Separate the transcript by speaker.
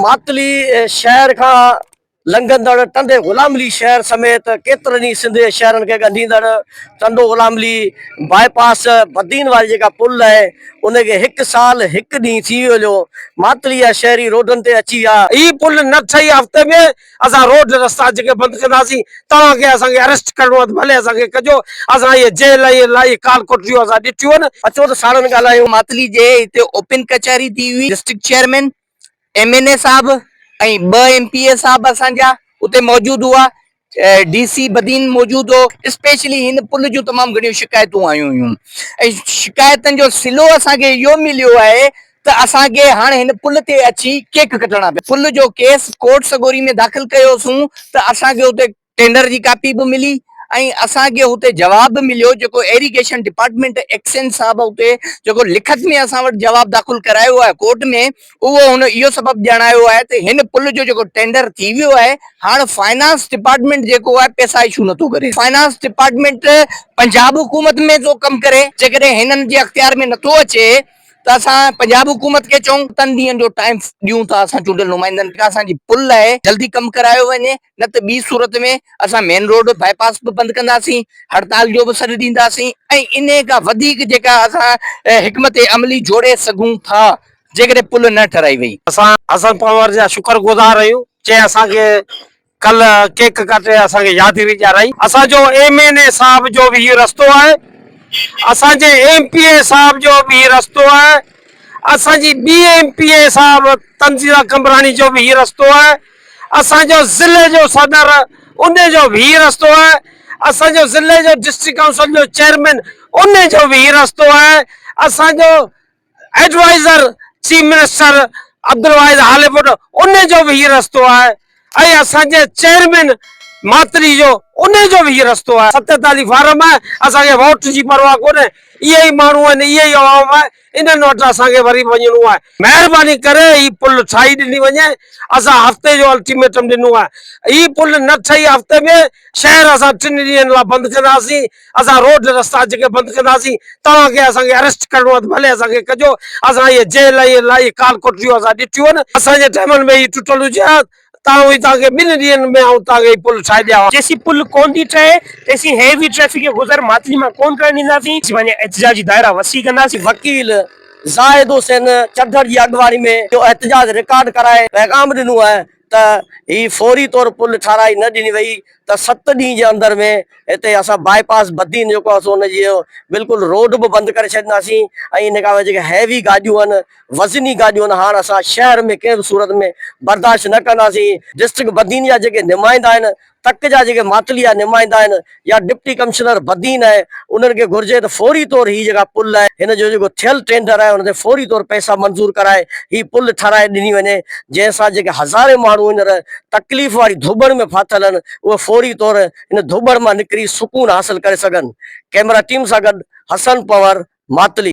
Speaker 1: ماتلي شهر کان لنگهندڙ ٽنڊي غلام علي شهر سميت ڪيترن ئي سنڌ جي شهرن کي ڳنڍيندڙ ٽنڊو غلام علي باء پاس بدين واري جيڪا پل آهي ان کي هڪ سال هڪ ڏينهن ٿي ويو هليو ماتلي جا شهري روڊن تي اچي ويا.
Speaker 2: هي پل نه ٺهي هفتي ۾ اسان روڊ رستا جيڪي بند ڪنداسين توهان کي اسان کي اريسٽ ڪرڻو آهي ته ڀلي اسان کي ڪجو اسان اهي جيل اهي اهي ڪال ڪوٺريون اسان ڏٺيون آهن.
Speaker 1: اچو ته ساڻن ڳالهايون.
Speaker 3: ماتلي جي هتي اوپن ڪچهري ٿي هئي district chairman M N A صاحب ۽ ٻه ايم پي اي صاحب اسان جا اتي موجود هئا ڊي سي بدين موجود هو اسپيشلي هن پل جون تمام گهڻيون شڪايتون آيون هيون ۽ شڪايتن جو صلو اسان کي اهو مليو آهي ته اسان کي هاڻ هن پل تي اچي ڪيڪ ڪٽڻا پيا پل جو ڪيس ڪورٽ سڳوري ۾ داخل ڪيوسون ته اسان کي اتي ٽينڊر جي ڪاپي به ملي ۽ اسان کي هتي جواب به مليو جيڪو ايريگيشن ڊپارٽمينٽ ايڪسين صاحب اتي جيڪو لکت ۾ اسان وٽ جواب داخل ڪرايو آهي ڪورٽ ۾ اهو هن اهو سبب ڄاڻايو آهي ته هن پل جو جيڪو ٽينڊر ٿي ويو آهي هاڻ فائنانس ڊپارٽمينٽ جيڪو آهي پئسا اشو نٿو ڪري فائنانس ڊپارٽمينٽ پنجاب حڪومت ۾ ٿو ڪم ڪري جيڪڏهن هنن جي اختيار ۾ نٿو اچي ته اسان پنجاب حڪومت کي چئون تن ڏينهن جو ٽائيم ڏيون ٿا اسان چونڊيل نمائندن کي اسان جي پل آهي جلدي ڪم ڪرايو وڃي نه ته ٻي صورت ۾ اسان مين روڊ باء پاس به بند ڪنداسين، هڙتال جو به سڏ ڏينداسين ۽ انهي کان وڌيڪ جيڪا اسان حڪمت عملي جوڙي سگهون ٿا جيڪڏهن پل نه ٺهرائي وئي.
Speaker 2: اسان حسن پنهور جا شڪر گذار آهيون جنهن اسان کي ڪلهه ڪيڪ ڪاٽي اسان کي يادگيري ڏيارائي. اسان جو ايم اين اي صاحب جو به هي رستو آهي، اسان جي ايم پي اي صاحب جو به هي رستو آهي، اسان جي ٻي ايم پي اي صاحب تنزيله قمبراڻي جو به هي رستو آهي، اسان جو ضلعي جو صدر انهي جو به هي رستو آهي، اسان جو ضلعي جو ڊسٽرڪٽ ڪائونسل جو چيئرمين انهي جو به هي رستو آهي، اسان جو ايڊوائيزر چيف منسٽر عبدالواحد هاليپوٽ انهي جو به هي رستو آهي ۽ اسان جي چيئرمين ماتلي جو انهي جو به هي رستو آهي. 47 فارم آهي، اسان کي ووٽ جي پرواهه ڪونهي، اهي ئي ماڻهو آهن، اهي ئي عوام آهي، انهن وٽ اسان کي وري وڃڻو آهي. مهرباني ڪري هي پل ٺاهي ڏني وڃي. اسان هفتي جو الٽيميٽم ڏنو آهي. هي پل نه ٺهي هفتي ۾ شهر اسان ٽن ڏينهن لاء بند ڪنداسين. اسان روڊ رستا جيڪي بند ڪنداسين. توهان کي اسان کي اريسٽ ڪرڻو آهي ته ڀلي اسان کي ڪجو. اسان اهي جيل ۽ ڪال ڪوٺريون اسان ڏٺيون آهن. اسان جي ٽائيمن ۾ هي ٽٽل هجي ها تان ئي توهان کي ٻن ڏينهن ۾ آئون توهان کي هي پل ٺاهي ڏيان ها.
Speaker 4: جيسين پل ڪونه ٿي ٺهي تيسين هيوي ٽريفڪ جو گذر ماتلي مان ڪونه ڪرڻ ڏينداسين. اسين پنهنجا احتجاجي دائرا وسيع ڪنداسين.
Speaker 1: وڪيل زاهد حسين چڍڙ جي اڳواڻي ۾ اهو احتجاج رڪارڊ ڪرائي پيغام ڏنو آهي ته هي فوري طور پل ٺاهرائي نه ڏني وئي ته ست ڏينهن جي اندر ۾ هتي اسان باء پاس بدين جيڪو آهي سو ان جي بلڪل روڊ به بند ڪري ڇڏينداسين ۽ ان کان جيڪي هيوي گاڏيون آهن وزني گاڏيون آهن هاڻ اسان شهر ۾ ڪنهن به صورت ۾ برداشت نه ڪنداسين ڊسٽرڪٽ بدين جا جيڪي نمائندا آهن تڪ جا جيڪي ماتلي جا نمائندا آهن يا ڊپٽي ڪمشنر بدين آهي انهن کي گهرجي ته فوري طور هي جيڪا پل آهي هن جو جيڪو ٿيل ٽينڊر آهي ان تي فوري طور پئسا منظور ڪرائي هي پل ٺهرائي ڏني وڃي جنهن سان جيڪي هزارين ماڻهو هينئر تڪليف واري ڌوٻڻ ۾ ڦاٿل آهن اهي فوري طور ان ڌوٻڻ مان نڪري سڪون حاصل ڪري سگهن ڪئميرا ٽيم سان گڏ حسن پنهور ماتلي.